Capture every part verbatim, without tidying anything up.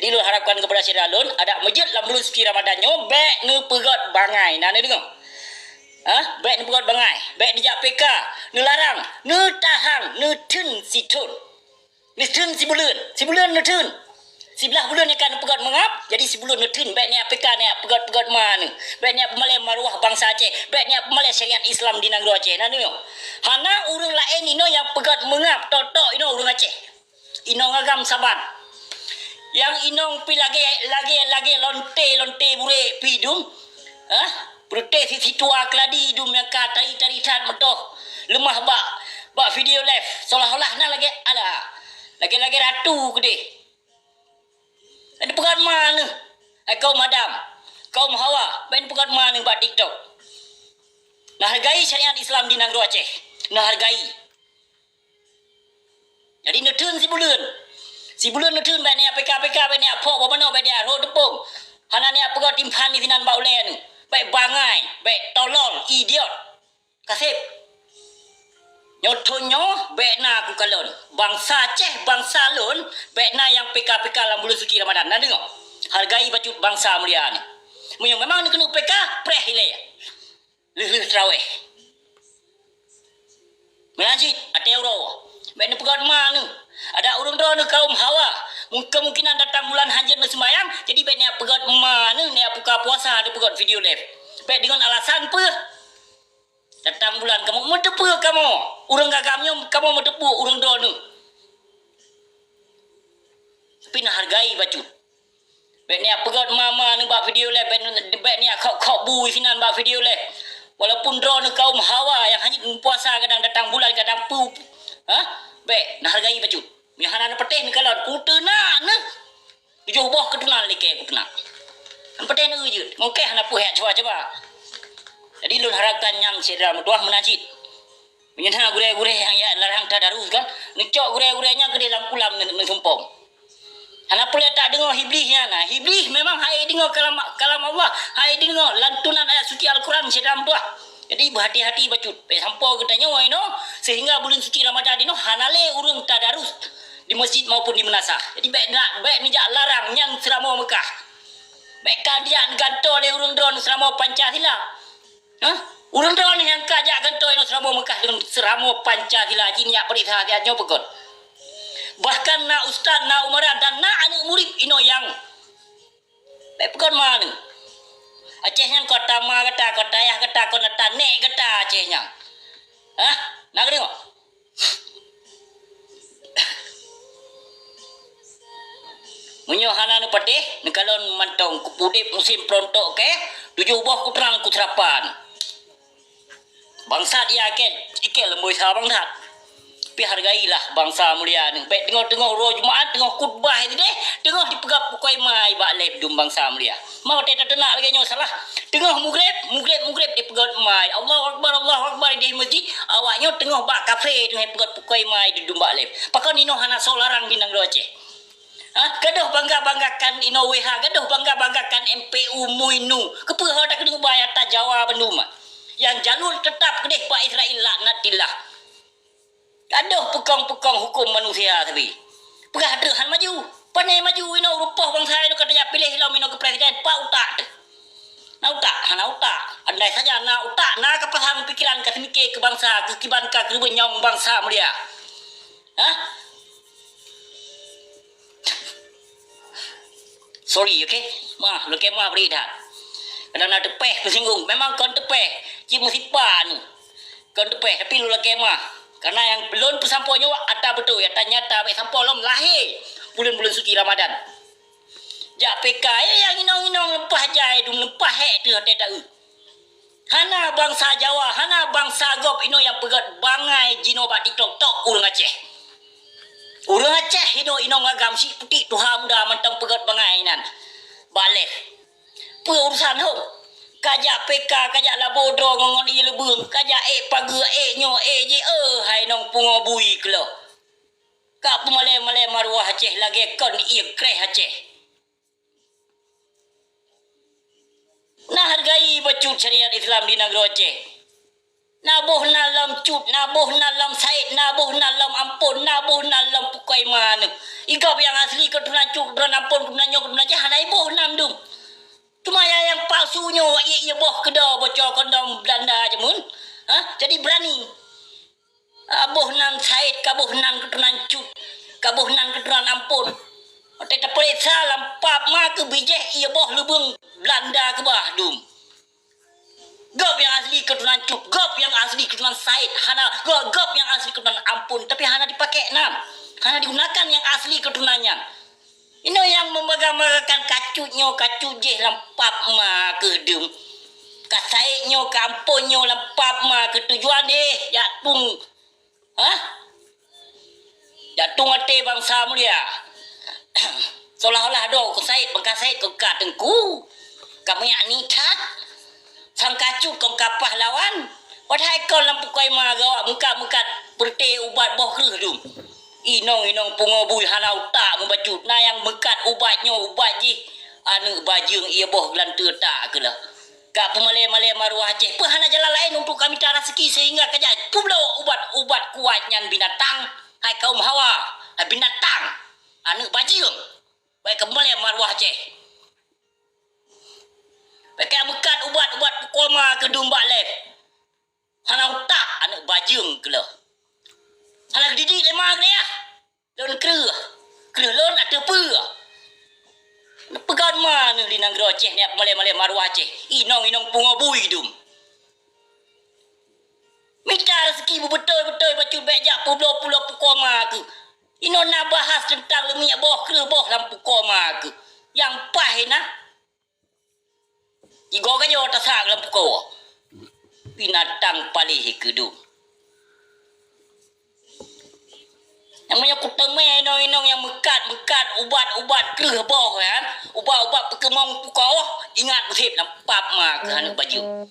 Lôn harapkan keupada syedara lôn, adak meujeuet lam buleuen suci Ramadan nyoe, bèk neupeugöt bangai. Na neudeungoe? Hah? Bèk neupeugöt bangai. Bèk neujak P K. Neularang. Neutahang. Neutheun sithon. Neutheun sibuleuen. Sibuleuen neutheun. Siblaih buleuen nyang ka neupeugöt meungab, jadi sibuleuen neutheun. Bèk neujak P K, neujak peugöt-peugöt ma neuh. Bèk neujak peumalèe maruah bansa Aceh. Bèk neujak peumalèe syariat Islam di nanggroe Aceh. Na neudeungoe? Hana ureueng laén inoe nyang peugöt meungab, tok-tok inoe ureueng Aceh. Inong agam saban. Nyang inong pi lagèe, lagèe, lagèe lonte, lonte burek pi dum. Hah? Peureuteh si-, situwa keuladi dum nyang ka tari-tari that meutoh. Leumah bak, bak video live. Seolah-olah na lagèe ala. Lagèe-lagèe ratu keudeh. Bèk neupeugöt ma neuh. Hai kaum Adam. Kaum Hawa. Bèk neupeugöt ma neuh bak TikTok. Neuhargai syariat Islam di nanggroe Aceh. Neuhargai. Jadi neutheun sibuleuen. Sibuleuen neutheun, bèk neujak P K P K, bèk neujak phok bak manoe, bèk neujak rhot teupông. Hana neujak peugöt timphan disinan bak ulèe neuh. Bèk bangai, bèk tolol, idiot. Kaseb. Nyoe thon nyoe bèk na kukalon. Bansa Aceh, bansa lôn, bèk na nyang P K P K lam buleuen suci Ramadan. Na deungoe? Hargai bacut bansa mulia neuh. Meunyoe memang neukeuneuk P K, preh ilèe. Lheueh-lheueh teurawéh. Meunan cit, até uroe, bèk neupeugöt ma neuh. Adak ureueng droeneuh kaum Hawa, mungken-mungkenan datang bulan hanjeuet neuseumayang, jadi bèk neujak peugöt ma neuh, neujak buka puasa, neupeugöt video live. Bèk deungon alasan peue? Datang bulan kamoe, meuteupeue kamoe? Ureueng agam nyoe kamoe meuteupeue ureueng droeneuh. Tapi neuhargai bacut. Bèk neujak peugöt ma-ma neuh bak video live, bèk, bèk neujak khok-khok bu sinan bak video live. Walaupun droeneuh kaum Hawa nyang hana meupuasa kadang datang bulan kadang peue, ha? Bèk, neuhargai bacut. Nyang hana neupatéh neukalon, kuteunak neuh. Tujoh boh kuteunak likèe kuteunak. Hana patéh neueu jeuet, ngon kèe hana peue jak cuba-cuba. Jadi lôn harapkan nyang syedara meutuah meunan cit. Meunyoe na gurèe-gurèe nyang jak larang tadarus kan, neucok gurèe-gurèe nyan keudéh lam kulam neu-, neusumpom. Hana peureulèe tadeungoe Iblih nyan na. Iblih memang han ék deungoe kalam, kalam Allah, han ék deungoe lantunan ayat suci Al-Quran syedara meutuah. Jadi beuhati-hati bacut. Bèk sampoe geutanyoe inoe, sehingga buleuen suci Ramadan inoe hana lé ureueng tadarus di masjid maupun di meunasah. Jadi bèk na, bèk neujak larang nyan seuramoe Meukah. Bèk ka neujak neugantoe lé ureueng droeneuh seuramoe Pancasila. Hah? Ureueng droeneuh nyang ka jak gantoe inoe seuramoe Meukah deungon seuramoe Pancasila jih, neujak peuriksa siat nyoe peugöt. Bahkan na ustaz, na umara dan na aneuk murit inoe nyang bèk peugöt ma neuh. Aceh nyan kota ma gata, kota ayah gata, kota nenek gata Aceh nyan. Hah? Na kadeungoe? Meunyoe hana neupatéh, neukalon mantong, kupeudép musém peurontok kèe, tujoh boh kuteunak kuseurapa. Bangsat ya kèe, ikèe leumbôi sa bangsat. Tapi hargailah bansa mulia neuh. Bèk teungoh-teungoh uroe Jumat, teungoh khutbah sideh, teungoh jipeugah pukoi mai bak live dum bansa mulia. Ma watèe tateunak lagèe nyoe salah. Teungoh mugreb, mugreb, mugreb jipeugah mai. Allahu Akbar, Allahu Akbar di masjid. Awak nyoe teungoh bak kafé teungoh jipeugah pukoi mai di dum bak live. Pakon inoe hana soe larang di nanggroe Aceh? Ha? Gadôh bangga-banggakan inoe W H, gadôh bangga-banggakan M P U MUI NU. Keupeue ho takeuneuk ba nyata Jawa bandum? Nyang jalur teutap keudeh bak Israel laknatillah. Gadôh peukong-peukong huköm manusia sabe. Peugah treuk han maju. Pane maju inoe rupoh bansa inoe ka tajak piléh lom inoe keu presiden, pat utak teuh? Na utak? Hana utak. Andai saja na utak, na keupaham pikeran ka seumike keu bansa, keu kiban ka keureubeuen nyawöng bansa mulia. Hah? Sorry, oke? Maaf, lakèe maaf bri that. Kadang na teupeh teusinggung. Memang kon teupeh, cit meusipa neuh. Kon teupeh, tapi lôn lakèe maaf. Karena nyang lôn peusampoe nyoe ata beutôi, ata nyata, bèk sampoe lom lahé buleuen-buleuen suci Ramadan. Jak P K, eh, nyang inong-inong leupah jai dum, leupah hék teuh watèe taeu. Hana bansa Jawa, hana bansa gob inoe nyang peugöt bangai jinoe bak TikTok, tok ureueng Aceh. Ureueng Aceh inoe inong agam syiek putik tuha muda mantong peugöt bangai nan. Bak leh. Peue urusan ho? Ka jak P K, ka jak labo droe ngon, ngon ié leubeueng, ka jak ék pageue, ék nyoe, ék jih, eh, hai nong pungoe bui keuloh. Ka peumalèe-malèe maruah Aceh lagèe kon ié kreh Aceh. Nah, hargai bacut syariat Islam di nanggroe Aceh. Na boh nan lom Cut, na boh nan lom Said, na boh nan lom Ampon, na boh nan lom Pukoe Ma nyoe. Igob nyang asli keuturonan Cut, keuturonan Ampon, keuturonan nyoe, keuturonan jih, hana iboh nan dum. Cuma nyang, nyang palsu nyoe, ié-ié boh keudo bocor kondom Belanda jameun. Ha? Jadi berani. Ah, boh nan Said, ka boh nan keuturonan Cut, ka boh nan keuturonan Ampon. Watèe tapeuriksa lam pap ma keuh bijéh ié boh lubeng Belanda keubah dum. Gob nyang asli keuturonan Cut, gob nyang asli keuturonan Said, hana, gob, gob nyang asli keuturonan Ampon, tapi hana dipakék nan. Hana digunakan nyang asli keuturonan nyan. Inoe nyang meumeuga-meugakan kacut nyoe, kacut jih lam pap ma keuh dum. Ka Said nyoe, ka Ampon nyoe lam pap ma keuh tujuan deh jak tueng. Hah? Jak tueng até bansa mulia. Seolah-olah do keu Said, bangka Said keu ka teungku. Ka meunyak ni that. Sang kacut kong ka pahlawan. Padahai kon lam Pukoe Ma gawak meukat-meukat peureté ubat boh kreueh dum. Inong-inong pungo bui hana utak meubacut. Na nyang meukat ubat nyoe, ubat jih. Aneuk bajeueng ié boh geulanteue tak keuh lah. Ka peumalée-malée maruah Aceh. Peue hana jalan laén untuk ka mita raseuki sehingga ka jak peubloe ubat-ubat kuat nyan binatang. Hai kaum Hawa, hai binatang. Aneuk bajeueng. Bèk ka peumalée maruah Aceh. Bèk ka meukat ubat-ubat Pukoe Ma keu dum bak lé. Hana utak aneuk bajeueng keuh lôn. Hana geudidik lé ma keuh lôn. Lôn kreueh. Kreueh lôn ateueh peue? Peugah ma neuh di nanggroe Aceh nyan peumalée-malée maruah Aceh. Inong-inong pungo bui dum. Mita raseuki beubeutôi-beutôi bacut bèk jak peubloe-peubloe Pukoe Ma keuh. Inoe na bahas teuntang leumiek boh kreueh boh lam Pukoe Ma keuh. Nyang paih na. Jigoe gajoe tasak lam pukoe. Binatang paléh keuh dum. Nyang meunyoe kuteumé inong-inong nyang meukat-meukat ubat-ubat kreueh boh nyan, ubat-ubat peukeumong pukoe, ingat useb lam pap ma keuh aneuk bajeueng.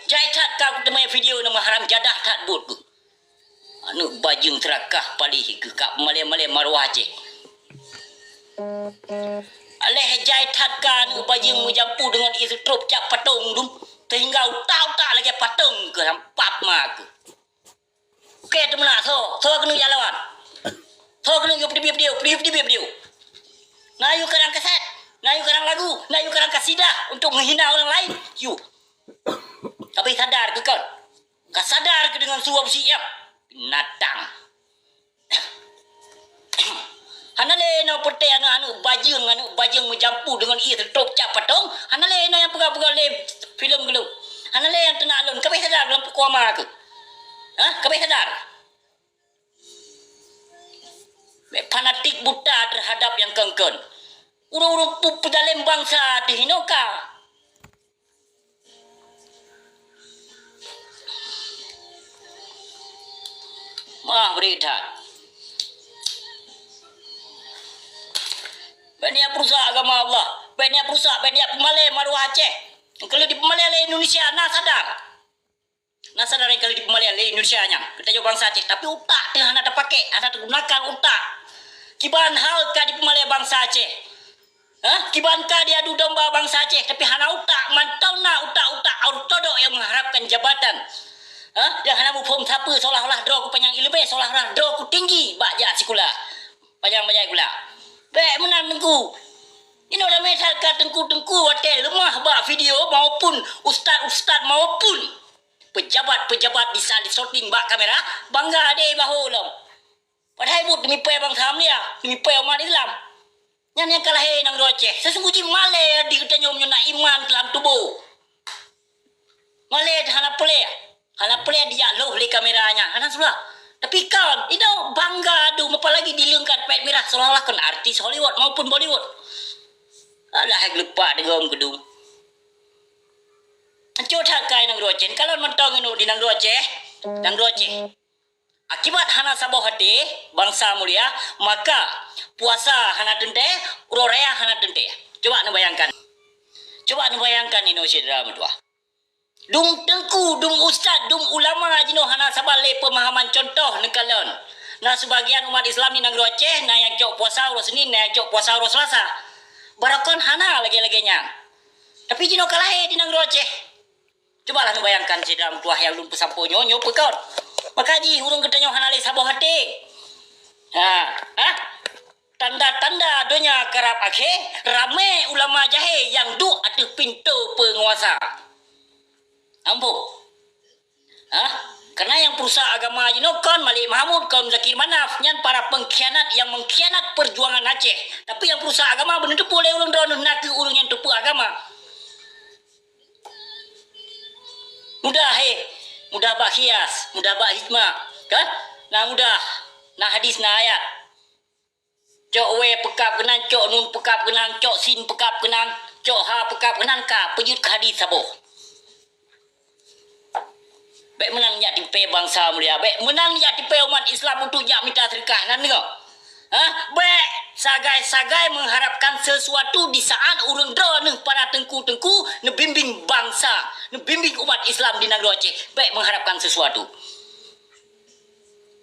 Jai that ka kuteumé video nyoe meuharam jadah that buet keuh. Aneuk bajeueng seurakah paléh keuh ka peumalée-malée maruah Aceh. Aléh jai that ka aneuk bajeueng meujampu deungon ié seutrop cak patong dum, sehingga utak-utak lagée patong keuh lam pap ma keuh. Oke, teumeunak, soe, soe keuneuk jak lawan. Soe keuneuk yue peudeubiet video, peudeubiet video. Na yue karang kasét, na yue karang lagu, na yue karang kasidah untuk menghina orang lain. Yue. Tapi sadar keu kon. Ka sadar keu deungon su Abusyik nyan? Binatang. Hana lé inoe peureté aneuk-aneuk bajeueng, aneuk bajeueng meujampu deungon ié seutrop cak patong. Hana lé inoe nyang peugah-peugah lé filem geulong. Hana lé nyang teunak lôn. Ka beh sadar lam Pukoe Ma keuh. Hah? Ka beh sadar. Bèk fanatik buta terhadap nyang kon-kon. Ureueng-ureueng pu-, peuzalem bansa teuhinoe ka. Mah bri that. Bèk niat peurusak agama Allah. Bèk niat peurusak, bèk niat peumalée maruah Aceh. Nyang ka lheueh dipeumalée lé Indonesia, na sadar. Na sadar nyang ka lheueh dipeumalée lé Indonesia nyan. Geutanyoe bansa Aceh, tapi utak teuh hana tapakék, hana tagunakan utak. Kiban hal ka dipeumalée bansa Aceh. Hah? Kiban ka diadu domba bansa Aceh, tapi hana utak, mantong na utak-utak ortodok nyang mengharapkan jabatan. Hah? Nyang hana muphom sapeue seolah-olah droe ku panyang ileumèe, seolah-olah droe ku tinggi bak jak sikula. Panyang-panyang sikula. Bèk meunan teungku. Inoe ramé that ka teungku-teungku watèe leumah bak video maupun ustaz-ustaz maupun pejabat-pejabat bisa disyuting bak kamera, bangga deh bahô lom. Padahai buet demi pèe bansa mulia, demi pèe umat Islam. Nyan nyang ka lahé nanggroe Aceh. Seusunggoh jih malèe di geutanyoe meunyoe na iman lam tuboh. Malèe hana peureulèe. Hana peureulèe dijak lôh lé kamera nyan. Hana sulah. Tapi kon, inoe bangga dum, apalagi di leungkat pèt mirah seolah-olah kon artis Hollywood maupun Bollywood. Alah, hai geulupak deungon keudum. Ancô that kai nanggroe Aceh. Kalon mantong inoe di nanggroe Aceh. Nanggroe Aceh. Akibat hana saboh até bansa mulia, maka puasa hana teuntèe, uroe raya hana teuntèe. Coba neubayangkan. Coba neubayangkan inoe syedara meutuah. Dum teungku, dum ustaz, dum ulama jinoe hana saban lé peumahaman. Contoh neukalon. Na seubagian umat Islam di nanggroe Aceh, na nyang cok puasa uroe Senin, na nyang cok puasa uroe Selasa. Barokon hana lagèe-lagèe nyan. Tapi jinoe ka lahé di nanggroe Aceh. Cubalah neubayangkan syedara meutuwah nyang lôn peusampoe nyoe, nyoe peue kon. Maka jih ureuëng geutanyoe hana lé saboh até. Ha, ha? Tanda-tanda donya karab akhé, ramé ulama jahé nyang duek ateueh pintoe peunguasa. Ambo. Ha? Karena nyang peurusak agama jinoe kon Malik Mahmud, kon Zakir Manaf, nyan para pengkhianat nyang mengkhianat perjuangan Aceh. Tapi nyang peurusak agama beuneuteupeu lé ureuëng droeneuh nakeuh ureuëng nyang teupeu agama. Mudah, hé. Mudah bak khias, mudah bak hikmah. Kan? Na mudah. Na hadis, na ayat. Cok wee peukab keunan, cok nun peukab keunan, cok sin peukab keunan, cok ha peukab keunan, ka peujeuet keu hadis saboh. Bék meunan jak tipée bansa mulia, bék meunan jak tipée umat Islam untuk jak mita seudeukah, nan deungoe. Ha? Bék sagai-sagai mengharapkan sesuatu di saat ureuëng droeneuh para teungku-teungku neubimbing bansa, neubimbing umat Islam di nanggroe Aceh. Bék mengharapkan sesuatu.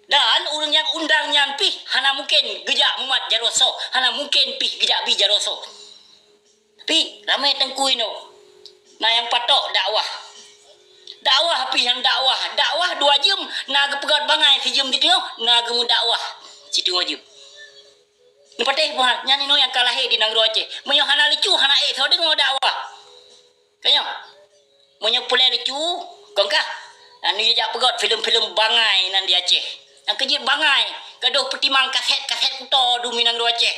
Dan ureuëng nyang undang nyan pih hana mungken geujak mumat jaroe soe, hana mungken pih geujak bi jaroe soe. Tapi ramé teungku inoe, na nyang patok dakwah. Dakwah pih nyang dakwah, dakwah dua jeuem, na geupeugét bangai sijeuem siteungoh, na geumeudakwah siteungoh jeuem. Neupatéh puhan, nyan inoe nyang ka lahé di nanggroe Aceh. Meunyoe hana lucu, hana ék soe deungoe dakwah. Ka nyoe, meunyoe peureulée lucu, kon kah, anu jak peugét filem-filem bangai nan di Aceh. Nyang keujeuet bangai, gadôh peutimang kasét-kasét kuto dum i nanggroe Aceh.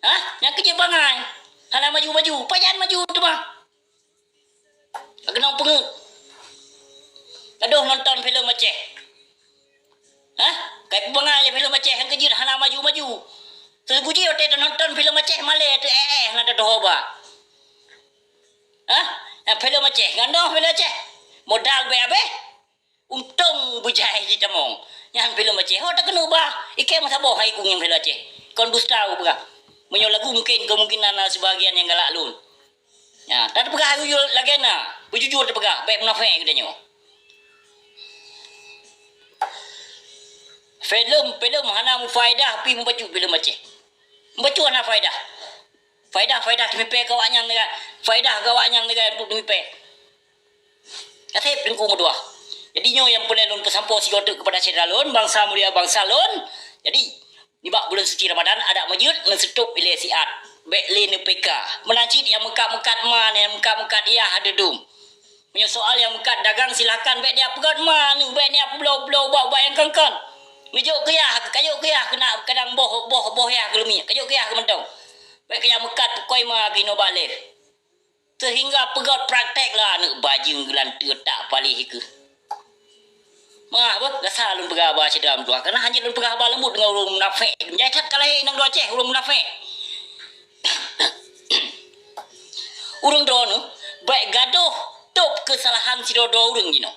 Hah? Nyang keujeuet bangai, hana maju-maju. Pajan maju teuma? Keunong peungeuet. Gadôh nonton filem Aceh. Hah? Kai peubangai lé filem Aceh nyang keujeuet hana maju-maju. Teuguji watée tanonton filem Aceh malée teu éh-éh hana teutoe ba. Hah? Nyang filem Aceh, gandoh filem Aceh. Modal beu habéh. Untông beujai jitamong. Nyan filem Aceh. Ho takeuneuk bah, ikée meusaboh hai kunyang filem Aceh. Kon dusta kupeugah. Meunyoe lagu mungken kemungkinan na sibagian nyang galak lôn. Nyan, tapeugah lagée na, beujujur tapeugah, bék munafék geutanyoe. Filem, filem hana mufaedah pih mubacut filem Aceh. Mubacut hana faedah. Faedah, faedah teumipée keu awaknyan lagée, faedah keu awaknyan lagée untuk teumipée. Ka seb teungku meutuah. Jadi nyoe nyang peureulée lôn peusampoe sigoe teuk keupada syedara lôn, bansa mulia bansa lôn. Jadi, nibak buleuen suci Ramadan, adak meujeuet neuseutôb ilée siat. Bék lé neupeka. Meunan cit nyang meukat-meukat ma, nyang meukat-meukat yah deudum. Meunyoe soal nyang meukat dagang, silakan bék neujak peugét ma, bék neujak peubloe-bloe ubak-ubak nyang kon-kon. Neujok keu yah, kajok keu yah keunan, kadang boh, boh, boh yah keu leumiek, kajok keu yah keu mantong. Bék keu nyang meukat pukoi ma keunoe bak lé. Seuhingga peugét praktek lah aneuëk bajeueng geulanteue tak paléh keuh. Mah beuh, gasa lôn peugah haba syedara meutuah, kareuna hana jeuet lôn peugah haba leumbot deungon ureuëng munafék. Jai that ka lahé nanggroe Aceh ureuëng munafék. Ureuëng droeneuh bék gadôh tôb keusalahan sidroe-droe ureuëng jinoe.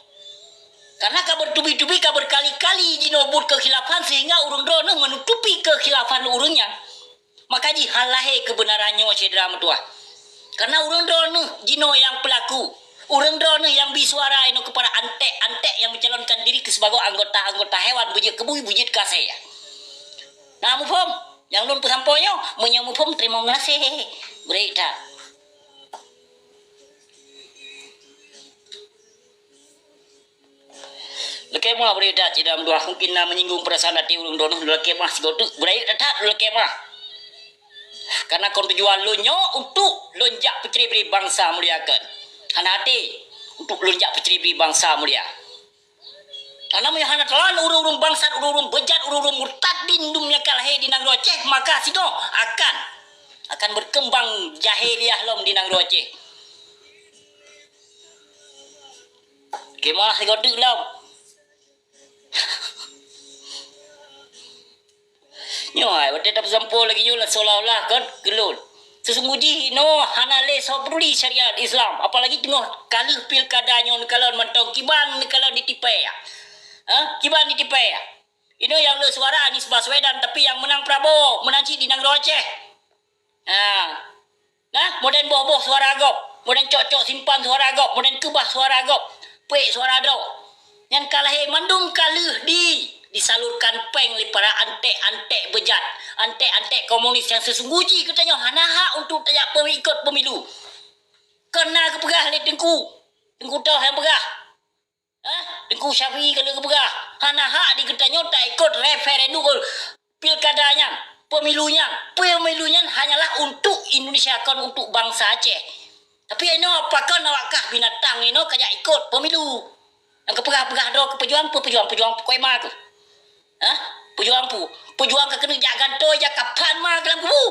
Kareuna ka beutubi-tubi, ka beukali-kali jinoe buet keukhilafan seuhingga ureuëng droeneuh meunutupi keukhilafan ureuëng nyan. Maka jih hana lahé keubeunaran nyoe syedara meutuah. Kareuna ureuëng droeneuh jinoe nyang peulaku. Ureuëng droeneuh nyang bi suara inoe keupada anték-anték nyang meucalonkan diri keu sibagoe anggota-anggota hewan beujeuet keubui, beujeuet keu asèe. Na muphom? Nyang lôn peusampoe nyoe, meunyoe muphom, teurimong gaséh. Bri that. Leukemah bri that, syedara meutuah, mungkin na menyinggung perasaan até ureuëng droeneuh, leukemah sigoe teuk, beurayeuk that leukemah. Karena kon tujuan lôn nyoe untuk lôn jak peucre bri bansa mulia kon. Hana até untuk lôn jak peucre bri bansa mulia. Karena meunyoe hana teulan ureuëng-ureuëng bangsat, ureuëng-ureuëng beujat, ureuëng-ureuëng murtad di dunia ka lahé di nanggroe Aceh, maka sigoe akan, akan berkembang jahiliyah lom di nanggroe Aceh. Kemah sigoe teuk lom. Nyoe hai, watée tapeusampoe lagée nyoe lah seolah-olah kon keu lôn. Seusunggoh jih inoe hana lé soe peuduli syariat Islam, apalagi teungoh ka lheueh pilkada nyoe neukalon mantong kiban neukalon di tipée. Ha? Kiban di tipée. Inoe nyang le suara Anies Baswedan, tapi nyang meunang Prabowo, meunan cit di nanggroe Aceh. Ha. Nah, modern boh-boh suara gob, modern cok-cok simpan suara gob, modern keubah suara gob, peuék suara droe. Nyan ka lahé mandum ka lheueh di, disalurkan péng lé para anték-anték beujat, anték-anték komunis nyang seusunggoh jih geutanyoe hana hak untuk tajak peuikot pemilu. Kon na geupeugah lé Teungku, Teungku Toh nyang peugah. Hah? Teungku Syafi'i ka lheueh geupeugah, hana hak di geutanyoe taikot referendum pilkada nyan, pemilu nyan. Pemilu nyan hanyalah untuk Indonesia, kon untuk bansa Aceh. Tapi inoe pakon awak kah binatang inoe ka jak ikot pemilu? Nyang keupeugah-peugah droe keu peujuang, peue peujuang, peujuang pukoi ma keuh? Hah? Peujuang peue? Peujuang ka keuneuk jak gantoe, jak kapan ma keuh lam kubu?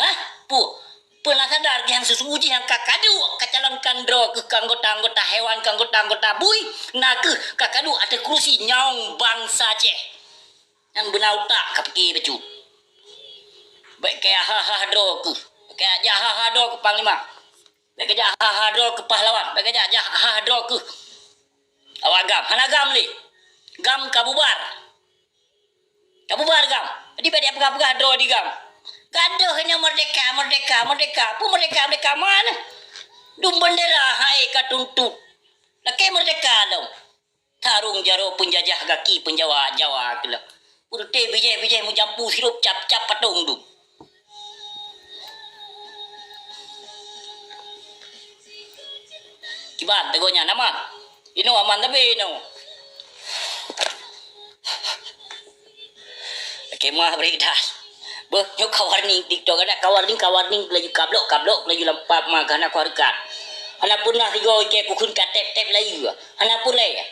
Hah? Peue? Peue na sadar nyang seusunggoh jih nyang ka kaduek kacalonkan droe keuh keu anggota-anggota hewan, keu anggota-anggota bui, na keuh ka kaduek ateueh kurusi nyawöng bansa Aceh. Nyan beuna utak ka pike bacut. Bèk kajak ha-ha droe keuh. Bèk kajak ha-ha droe keuh panglima. Bèk kajak ha-ha droe keuh pahlawan. Bèk kajak ha-ha droe keuh awak GAM. Hana GAM lé. GAM ka bubar. Ka bubar GAM. Jadi bèk peugah-peugah droe di GAM. Gadoh nyoe merdeka, merdeka, merdeka. Peue merdeka, merdeka mana? Dum bendera hai ka tuntot. Lakèe merdeka lom. Tarông jaroe peunjajah gaki peunjawa Jawa keuh lom. Peureute bijèh-bijèh meujampu sirop cap-cap patong dum. Kiban teuk gobnyan aman. Inoe aman tapi inoe. Lakèe meuah bri that. Beuh, nyoe ka warning TikTok, adak ka warning, ka warning laju kablok, kablok laju lam pap ma ka hana kuhareukat. Hana peunah sigoe ikèe kukheun ka tép-tép layeue. Hana peureulèe.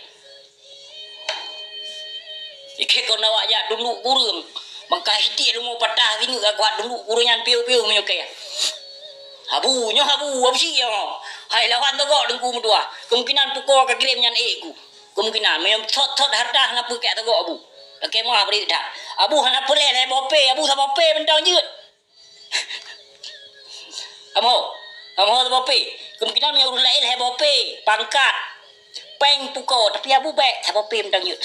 Ikèe kon awak jak tunduk kureueng. Maka hitiek leumo patah singeuk ka kuat tunduk kureueng nyan piôh-piôh meunyoe kèe. Habu, nyoe habu, habu si nyoe. Hai lawan togok teungku meutuah. Kemungkinan pukoe ka kirém nyan ék ku. Kemungkinan meunyoe thot-thot hareuta hana peue kèe togok abu. Lakèe meuah bri that. Abu hana peureulèe lhèe boh pé, abu saboh pé mantong jeuet. Kamoe, kamoe saboh pé. Kemungkinan meunyoe ureueng laén lhèe boh pé, pangkat, péng pukoe, tapi abu bèk saboh pé mantong jeuet.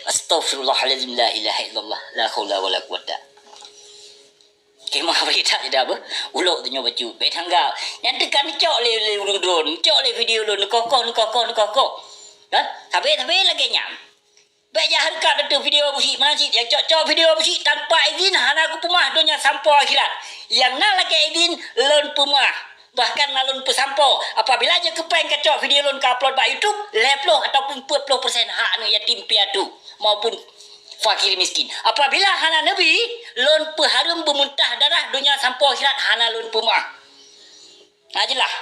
Astaghfirullahalazim, la ilaha illallah, la haula wala quwata. Kemah bri that jeda beuh. Ulok tu nyoe bacut. Bèk tangga. Nyan teuka neucok lé, lé ureueng droe. Neucok lé video lôn. Neukoh-koh, neukoh-koh, neukoh-koh. Kan? Sabé-sabé lagèe nyan. Bèk jak hareukat ateueh video Abu Syik. Meunan cit, nyang cok-cok video Abu Syik tanpa izin hana kupeumah donya sampoe akhirat. Nyang na lakèe izin lôn peumah. Bahkan na lôn peusampoe, apabila jeuet keu péng kacok video lôn ka upload bak YouTube, lhèe ploh ataupun peuet ploh persen hak aneuk yatim piatu maupun fakir miskin. Apabila hana neubi, lôn peuhareuem beumuntah darah donya sampoe akhirat hana lôn peumah. Na jeulaih?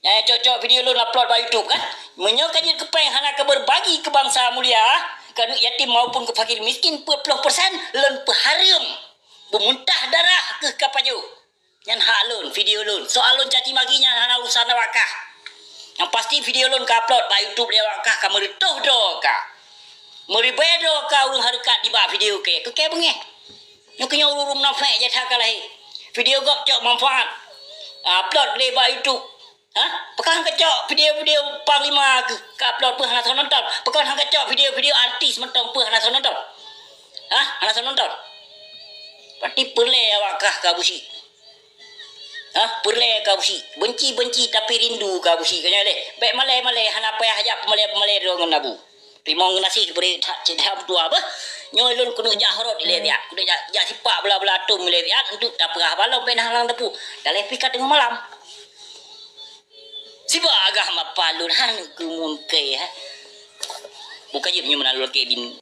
Nyang cok-cok video lôn upload bak YouTube kan? Meunyoe ka jeuet keu péng hana ka beubagi keu bansa mulia, keu aneuk yatim maupun keu fakir miskin, peuet ploh persen lôn peuhareuem beumuntah darah keuh ka pajoh. Nyan hak lôn, video lôn. Soal lôn caci maki nyan hana urusan awak kah. Nyang pasti video lôn ka upload bak YouTube lé awak kah ka meureutôh droe ka. Meuribèe droe ka ureueng hareukat nibak video kèe. Keu kèe beungèh. Nyoe keuh nyoe ureueng munafék jih that ka lahé. Video gob cok manfaat. Upload lé bak YouTube. Hah? Pakon han kacok video-video panglima keuh ka upload peue hana soe nonton? Pakon han kacok video-video artis mantong peue hana soe nonton? Hah? Hana soe nonton? Berarti peureulèe awak kah keu Abu Syik. Hah? Peureulèe keu Abu Syik. Benci-benci tapi rindu keu Abu Syik. Keu nyoe lé. Bèk malèe-malèe, hana payah jak peumalèe-peumalèe droe ngon Abu. Teurimong geunaséh bri that cit that meutuah beuh. Nyoe lôn keuneuk jak horot ilèe siat. Keuneuk jak, jak sipak bala-bala atom ilèe siat. Untuk tapeugah balom bèk na halang teupeu. Daleh pih ka teungoh malam. Sibak agah mapa lôn han keu mungkè, ha. Buka jeuet meunyoe meunan lôn lakèe bin.